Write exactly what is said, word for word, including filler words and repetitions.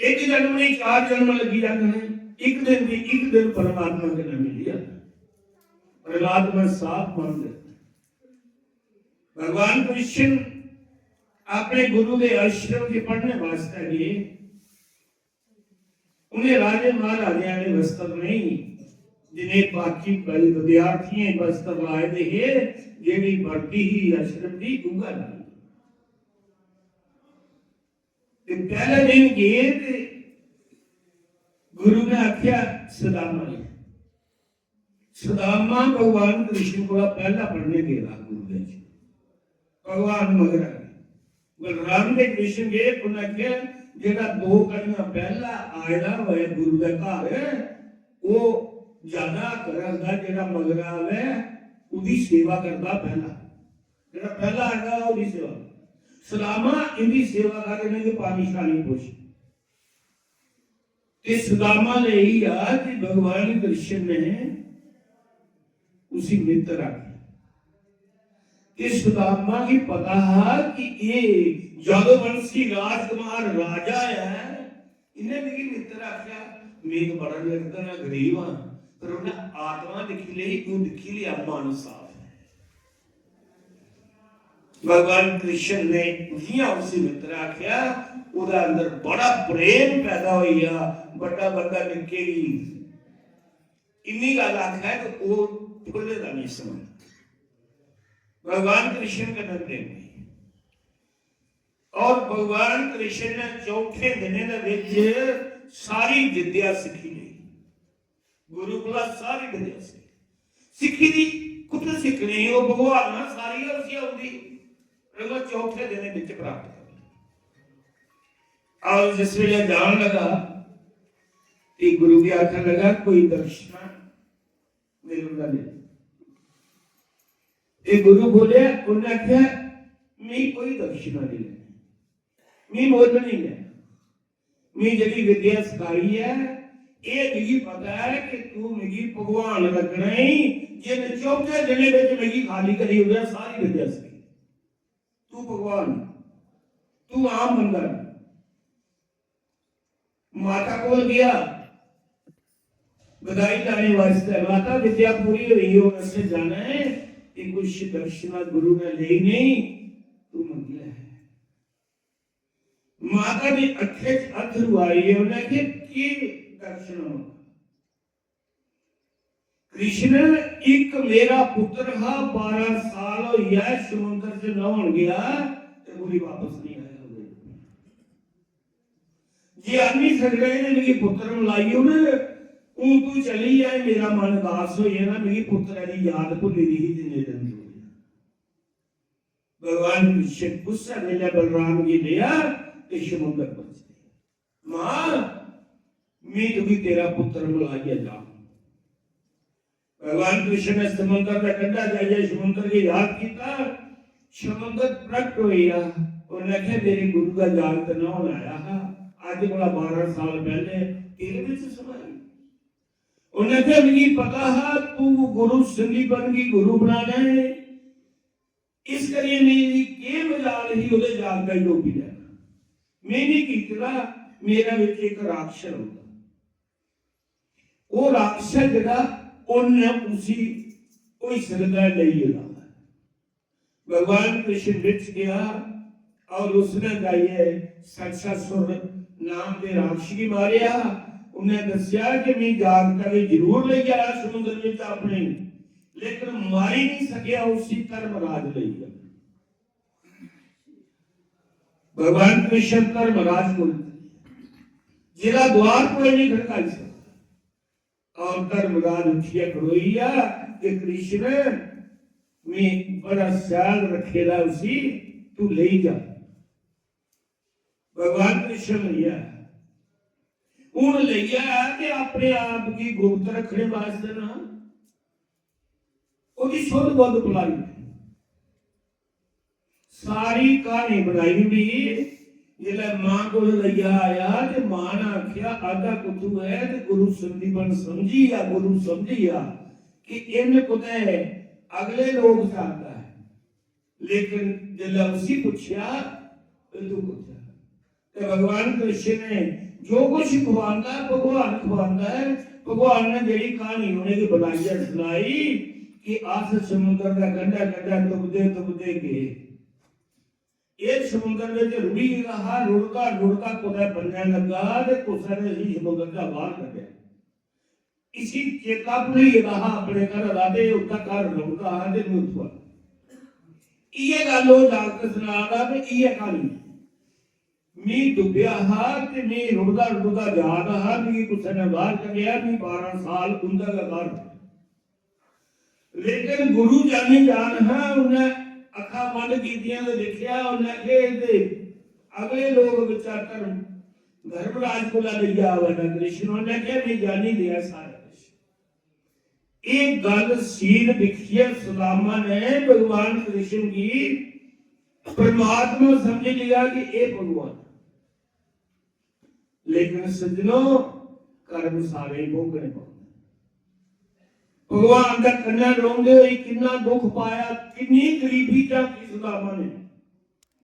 एक जन्म नहीं, चार जन्म लगी जाते हैं, एक दिन भी, एक दिन परमात्मा के ना मिली जाता। परमात्मा साफ मन देता। भगवान कृष्ण अपने गुरु के आश्रम के पढ़ने वास्ते गए। उन्हें राजे महाराजे वाले वस्त्र नहीं, जिन्हें बाकी विद्यार्थियों वस्त्र लाए दे हे, जेड़ी वर्दी ही आश्रम की, उगा लाई। ते पहले दिन गए ते गुरु ने आख्या, "सुदामा ने।" सुदामा भगवान कृष्ण को पहला पढ़ने गेदा गुरु दे च। भगवान मगरा गए। बलराम दे कृष्ण गए, उन्हें आख्या, "जेड़ा दो कड़ियां पहला आए दा होए गुरु दे घर, वो ज्यादा हक रखदा, जेड़ा मगरा आवे, उदी सेवा करदा पहला।" जेड़ा पहला आए दा, ओदी सेवा। सुदामा, इंदी सेवा कर, इन्हें पानी शानी पुछ। ते सुदामा ने यही कहा कि भगवान कृष्ण ने उसी मित्र आख्या। ते सुदामा की पता हा कि ये जादूवंशी राजकुमार राजा है, इन्हें मिगी मित्र आख्या। मैं तो बड़ा निर्धन हां, गरीब हां, पर उन्हें आत्मा दिखी लेई, तू दिखी लिया, मन साफ है। भगवान कृष्ण ने जियां उसी मित्र आख्या, ओदा अंदर बड़ा प्रेम पैदा होई गया। बड़ा बंदा निक्के गी इन्नी गल्ल आखै ते ओह फुल्ले दा नहीं समझदा। भगवान कृष्ण कन्नै प्रेम नहीं। और भगवान कृष्ण ने चौथे दिने दे विच सारी विद्या सीखी लेई। गुरु कोला सारी विद्या सीखी। सीखी दी कुत्थै सीखनी? ओह भगवान ने सारी गै उसी औंदी। पर ओह चौथे दिने विच प्राप्त करनी। और जिस वेले जान लगा, ते गुरु गी आखन लगा, "कोई दक्षिणा मेरे कोला ले।" ते गुरु बोले, उन्हें आख्या, "मैं कोई दक्षिणा नहीं लेनी, मैं मुल्ल नहीं लेना। मैं जेह्ड़ी विद्या सखाई है, एह् मिगी पता है कि तू मिगी भगवान लगना ही, जिन चौथे दिने विच मिगी खाली करी ओड़ेआ, सारी विद्या सखाई। तू भगवान, तू आम बंदा नहीं।" माता कोल गया बधाई लाने वास्ते, "माता, विद्या पूरी हुई, और असें जाना है, ये कुछ दक्षिणा गुरु ने लेई नहीं, तू मंगी लै।" माता दी अक्खें च अत्थरू आई गए, उन्हें आखेआ, "केह् दक्षिणा मंगा?" कृष्ण, "एक मेरा पुत्र हा, बारह साल होई गया, समुद्र च न्हौन गया ते मुड़ी वापस नहीं आया।" जे आनी सकदा ते मिगी पुत्र मलाई ओड़, हूं तू चली जाए, मेरा मन उदास होई जाना, मिगी पुत्रै दी याद भुल्ली दी ही जिन्ने दिन तू रेहा। भगवान कृष्ण उस्सै बेल्लै बलराम गी लेआ ते समुंदर पहुंच गया। "मां, मैं तुगी तेरा पुत्र मलाइयै जां।" भगवान कृष्ण ने समुंदर का कंढा जाइयै समुंदर गी याद किया, समुंदर प्रकट होया। उन्हें आखेआ, "मेरे गुरु का जागत न्हौन आया हा, अज कोला बारह साल पहले तेरे विच समाई।" उन्हें आखेआ, "मिगी पता हा तू गुरु संदीपन गी गुरु बनाना है, इस करियै मेरी केह् मजाल ही ओह्दे जागता गी डोबी लैना। में नहीं कीते दा, मेरे विच इक राक्षस होंदा।" ओह् राक्षस जेह्ड़ा, उन्न उसी होई सकदा ऐ लेई गेदा। भगवान कृष्ण बिच गया और उसने जाइए सक्षासुर नाम के राक्षस गी मारेआ। उन्हें दस्सेआ कि मैं जागता गी जरूर लेई आया समुद्र विच अपने, लेकिन मारी नहीं सकेआ, उसी धर्मराज लेई गेआ। भगवान कृष्ण धर्मराज को, जिला द्वार कोई नहीं खड़काई सकता। और धर्मराज उठिया खड़ोई गया कि कृष्ण, मैं बड़ा स्याल रखे दा उसी, तू लेई जा। भगवान कृष्ण लेई आया। हूं लेई आया ते अपने आप गी गुप्त रखने वास्ते ना, ओहदी शुद्ध बुद्ध भुलाई। सारी कहानी बनाई ओड़ी। जिसलै मां कोल लेइयै आया ते मां ने आखेआ, "आधा कुत्थू है?" ते गुरु संदीपन समझी गेआ, गुरु समझी गेआ कि इन कुतै अगले लोक च आंदा है। लेकिन जिसलै उसी पुच्छेआ, "तू कुत्थै?" भगवान कृष्ण ने जो कुछ खुआंदा है, भगवान खुआंदा है। भगवान ने जेह्ड़ी क्हानी उ'नेंगी बनाइयै सनाई कि अस समुंदर दा कंढा कंढा तुपदे तुपदे गे। एह् समुंदर बिच रुढ़ी गेदा हा, रुढ़दा रुढ़दा कुतै बन्ने लग्गा ते कुसै ने इसी समुंदर चा बाहर कड्ढेआ। इसी चेता भुल्ली गेदा हा अपने घरै दा, ते उसदा घर रौंह्दा हा ते में उत्थुआं। इ'यै गल्ल ओह् जागत सना दा ते इ'यै क्हानी। मी डुब्बेआ हा ते मी रुढ़दा रुढ़दा जा दा हा, मिगी कुसै ने बाहर कड्ढेआ, मी बारां साल उं'दा गै घर। लेकिन गुरु जानी जान हा, उन्नै अक्खां बंद कीतियां ते दिक्खेआ, उन्नै आखेआ, "एह् ते अगले लोक बिच्चा धर्म, धर्मराज कोला लेइयै आवा दा कृष्ण।" उन्नै आखेआ, "में जानी लेआ सारा किश।" एह् गल्ल सीन दिक्खियै सुदामा ने भगवान कृष्ण गी परमात्मा समझी लेआ कि एह् भगवान। लेकिन सज्जनो, कर्म सारे ही भोगने पौंदे। भगवान दे कन्नै रौंह्दे होई किन्ना दुख पाया, किन्नी गरीबी झांकी सुदामा ने।